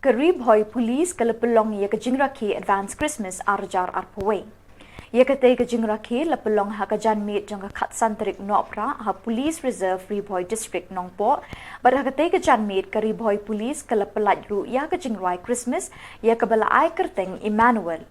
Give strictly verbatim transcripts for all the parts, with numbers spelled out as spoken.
Ka Ri Bhoi Police ka la pynlong ïa ka jingrakhe Advance Christmas ar hajar arphew wei. Ïa katei ka jingrakhe la pynlong ha ka janmiet jong ka khatsan tarik Nohprah ha Police Reserve Ri Bhoi District Nongpoh, bad ha katei ka janmiet ka Ri Bhoi Police ka la pyllait ruh ïa ka jingrwai Christmas ïa kaba la ai kyrteng Emmanuel.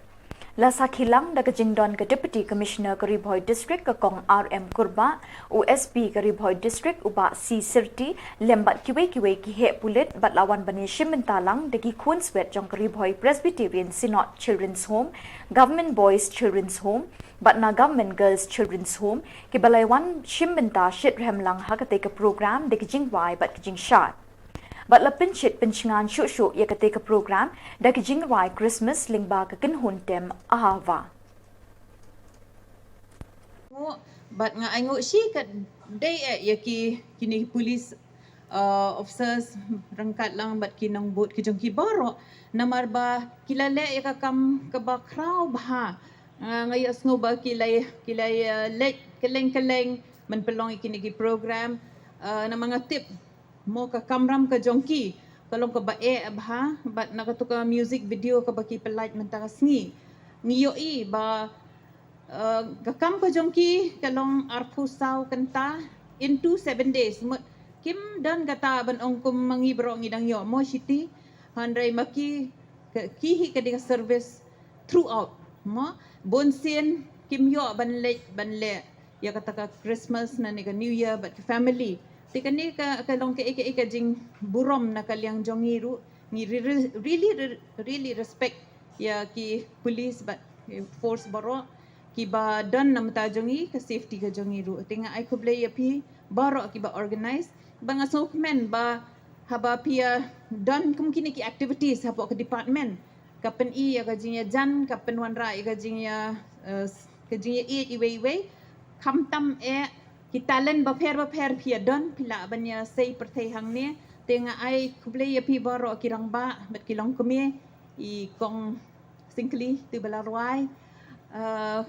La sakhi lang da ka jingdon ka Deputy Commissioner ka Ri Bhoi District ka Kong R M Kurbah, u S P ka Ri Bhoi District u Bah C Syrti, lem bad kiwei kiwei ki heh pulit bad la wan ban ïashim bynta lang da ki khun swet jong ka Ri Bhoi Presbyterian Synod Children's Home, Government Boys Children's Home, bad na Government Girls Children's Home, kiba la wan shim bynta shitrhem lang ha katei ka program da ki jingrwai bad ki jingshad. Bad la pynshit pynshngaiñ shuh shuh ïa katei ka program da ki jingrwai Christmas lyngba ka kynhun tem Ahava. Nguh, bad nga ai nguh shi kat dei eh ïa ki, kine ki police, uh, officers ryngkat lang bad ki nongbud ki jong ki baroh. Namar ba ki la leh ïa ka kam kaba khraw bha. Nga, nga ïohsngew ba ki la, ki la, uh, leit kylleng kylleng ban pynlong ïa kine ki program. Uh, namar nga tip mo ka kamram ka jong ki ka long kaba eh bha, bad na kato ka music video kaba ki pyllait mynta ka sngi, ngi ïohi ba, eh, ka kam ka jong ki ka long arphew saw kynta into seven days. Mut kim don kata ban ong kum ma ngi baroh ngi dang ïoh mo shiti, hynrei ma ki, ka, ki hi ka dei ka service throughout. Mo, bun sien kim ïoh ban leit ban leh ïa kata ka Christmas ne ka New Year bad ka family. Te kane ka, ka long kaei kaei ka jingburom na ka liang jong ngi ruh. Ngi re-, re-, really, re-, really respect ïa ki police bad ki force baroh kiba don na bynta jong ngi, ka safety ka jong ngi ruh. Te nga ai khublei ïa phi baroh kiba organize. Ba nga sngewkmen ba haba phi ïa don kum kine ki activities hapoh ka department, ka pyni ïa ka jingïajan, ka pynwanrah ïa ka jingïa, eh, ka jingïaieit iwei iwei. Khamtam eh ki talent bapher bapher phi ïa don, phi lah ban ïa sei pyrthei hangne. Te nga ai khublei ïa phi baroh ki rangbah bad ki longkmie, i Kong Syngkli, tu ba la rwai. Eh,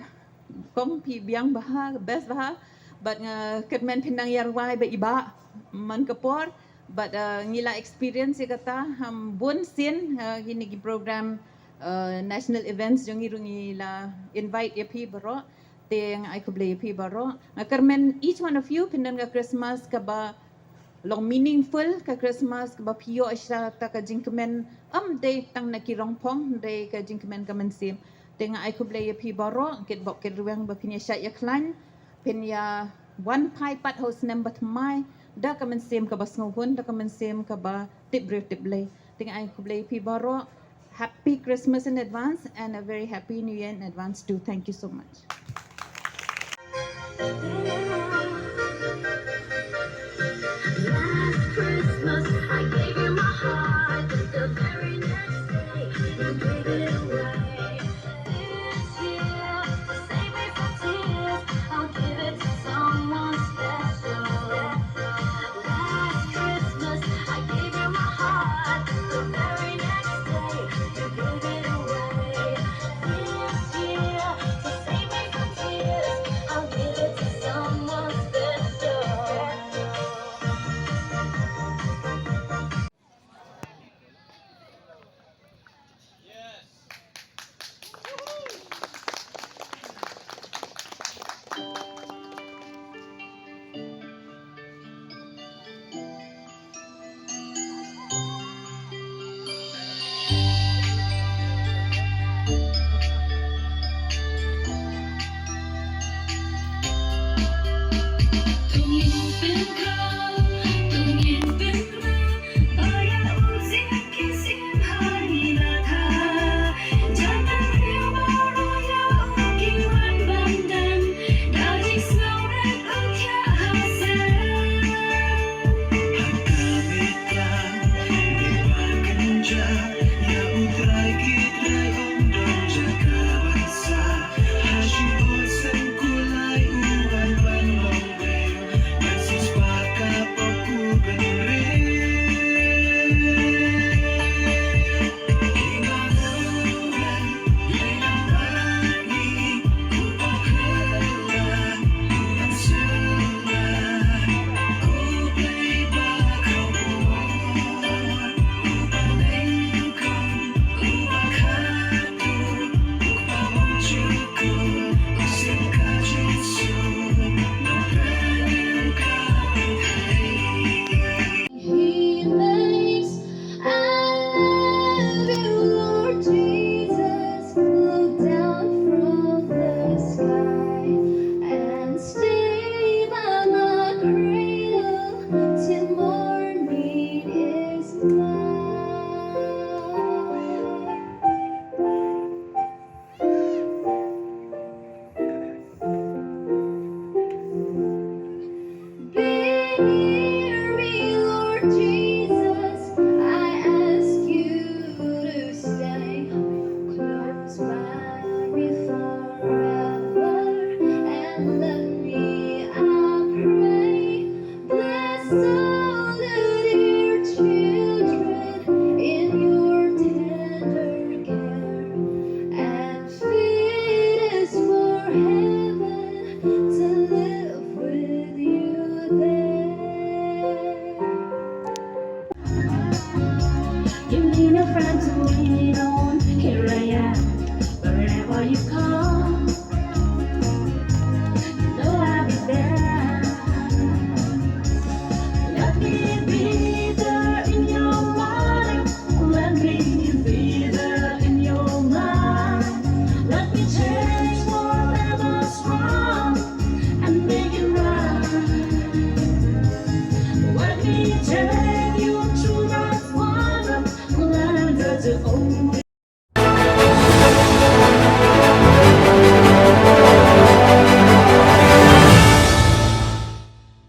Kong, phi biang bha, best bha. Bad nga kyrmen phin nang ïa rwai ba i Bah man ka por. Bad, uh, ngi la experience ïa kata ha bun sien, uh, kine ki program, uh, national events jong ngi ruh ngi la invite ïa phi baroh. Te nga ai khublei ïa phi baroh. Nga kyrmen each one of you phin don ka Christmas kaba long meaningful, ka Christmas kaba phi ïoh sha kata ka jingkmen, ym dei tang na ki rongphong, dei ka jingkmen ka mynsiem. Te nga ai khublei ïa phi baroh, kit bok kit rweng ba phin ïa shah ïa khlaiñ, phin ïa wan phai pat ha u snem ba thymmai da ka mynsiem kaba sngewhun, da ka mynsiem kaba tip briew tip Blei. Te nga ai khublei ïa phi baroh. Happy Christmas in advance and a very happy New Year in advance too. Thank you so much.